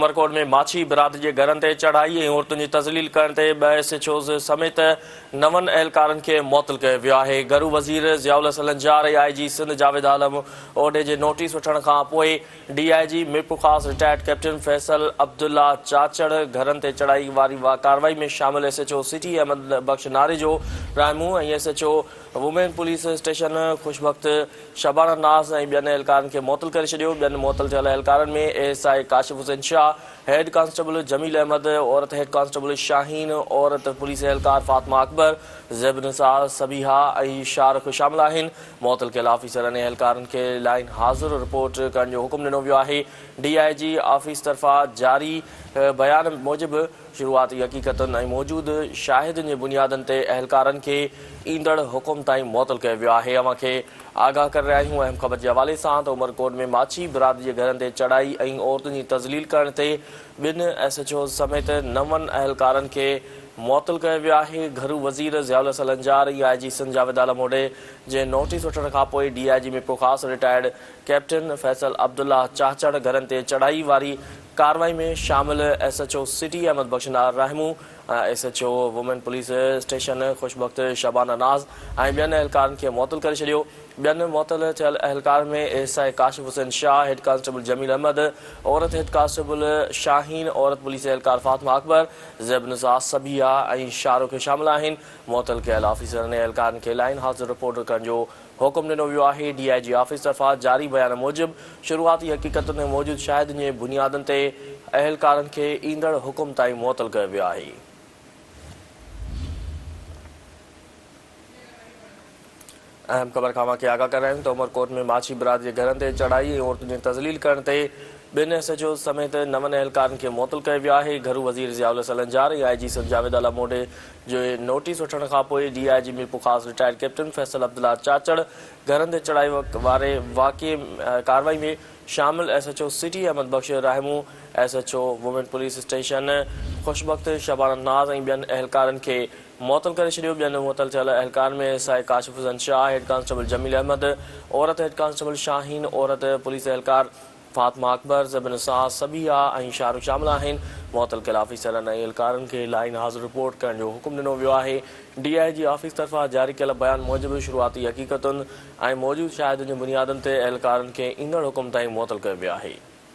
عمرڪوٽ ۾ ماڇي برادري جي گهرن تي چڙهائي ۽ عورتن جي تذليل ڪرڻ تي ٻه ايس ايڇ اوز سميت نون اهلڪارن کي معطل ڪيو ويو آهي. گهرو وزير ضياء الحسن لنجار ۽ آء جي سنڌ جاويد عالم اوڍي جي نوٽيس وٺڻ کان پوء D I G Mirpurkhas retired captain Faisal Abdullah Chachar گهرن تي چڙهائي واري ڪارروائي ۾ شامل S H O city Ahmed Bakhsh Narejo Rahmoon ۽ S H O women police station Khush Bakht Shabana Naz ۽ ٻين اهلڪارن کي معطل ڪري ڇڏيو. ٻين معطل ٿيل اهلڪارن ۾ A S I Kashif Hussain Shah, head constable Jamil Ahmed, عورت هيڊ ڪانسٽيبل شاهين، عورت پوليس اهلڪار فاطمه اڪبر، زيب النساء صبيحه ۽ شاهه رخ شامل آهن. معطل ڪيل آفيسرن ۽ اهلڪارن کي لائين حاضر رپورٽ ڪرڻ جو حڪم ڏنو ويو آهي. ڊي I جي آفيس طرفان جاري بيان موجب شروعاتي حقيقتن ۽ موجود شاهدين جي بنيادن تي اهلڪارن کي ايندڙ حڪم تائين معطل ڪيو ويو آهي. اوهان کي آگاهه ڪري رهيا آهيون اهم خبر جي حوالي سان ته عمرڪوٽ ۾ ماڇي برادري جي گهرن تي چڙهائي ۽ عورتن جي تذليل ڪرڻ تي ٻن ايس ايڇ اوز سميت نون اهلڪارن کي معطل ڪيو ويو آهي. گهرو وزير ضياء الحسن لنجار ۽ آء جي سنڌ جاويد عالم اوڍي جي نوٽيس وٺڻ کانپوء D I G Mirpurkhas retired captain Faisal Abdullah Chachar گهرن تي چڙهائي واري ڪارروائي ۾ شامل S H O city Ahmed Bakhsh Rahmoon, S H O women police station Khush Bakht Shabana Naz ۽ ٻين اهلڪارن کي معطل ڪري ڇڏيو. ٻين معطل ٿيل اهلڪارن ۾ A S I Kashif Hussain Shah, head constable Jamil Ahmed, عورت هيڊ ڪانسٽيبل شاهين، عورت پوليس اهلڪار فاطمه اڪبر، زيب النساء صبيحه ۽ شاهه رخ شامل آهن. معطل ڪيل آفيسرن ۽ اهلڪارن کي لائين حاضر رپورٽ ڪرڻ جو حڪم ڏنو ويو آهي. ڊي I جي آفيس طرفان جاري بيان موجب شروعاتي حقيقتن ۽ موجود شاهدين جي بنيادن تي اهلڪارن کي ايندڙ حڪم تائين معطل ڪيو ويو آهي. اهم خبر کان اوهان کي آگاهه ڪري رهيا آهيون ته عمرڪوٽ ۾ ماڇي برادري جي گهرن تي چڙهائي ۽ عورتن جي تذليل ڪرڻ تي ٻن ايس ايڇ اوز سميت نون اهلڪارن کي معطل ڪيو ويو آهي. گهرو وزير ضياء الحسن لنجار ۽ آء جي سنڌ جاويد عالم اوڍي جي نوٽيس وٺڻ کان پوء D I G Mirpurkhas retired captain Faisal Abdullah Chachar گهرن تي چڙهائي واري واقعي ڪارروائي ۾ شامل S H O city Ahmed Bakhsh Rahmoon, S H O women police station Khush Bakht Shabana Naz ۽ ٻين اهلڪارن کي معطل ڪري ڇڏيو. ٻين معطل ٿيل اهلڪارن ۾ S I Kashif Hussain Shah, head constable Jamil Ahmed, عورت هيڊ ڪانسٽيبل شاهين، عورت پوليس اهلڪار فاطمه اڪبر، زيب النساء صبيحه ۽ شاهه رخ شامل آهن. معطل ڪيل آفيسرن ۽ اهلڪارن کي لائين حاضر رپورٽ ڪرڻ جو حڪم ڏنو ويو آهي. ڊي I جي آفيس طرفان جاري ڪيل بيان موجب شروعاتي حقيقتن ۽ موجود شاهدين جي بنيادن تي اهلڪارن کي ايندڙ حڪم تائين معطل ڪيو ويو آهي.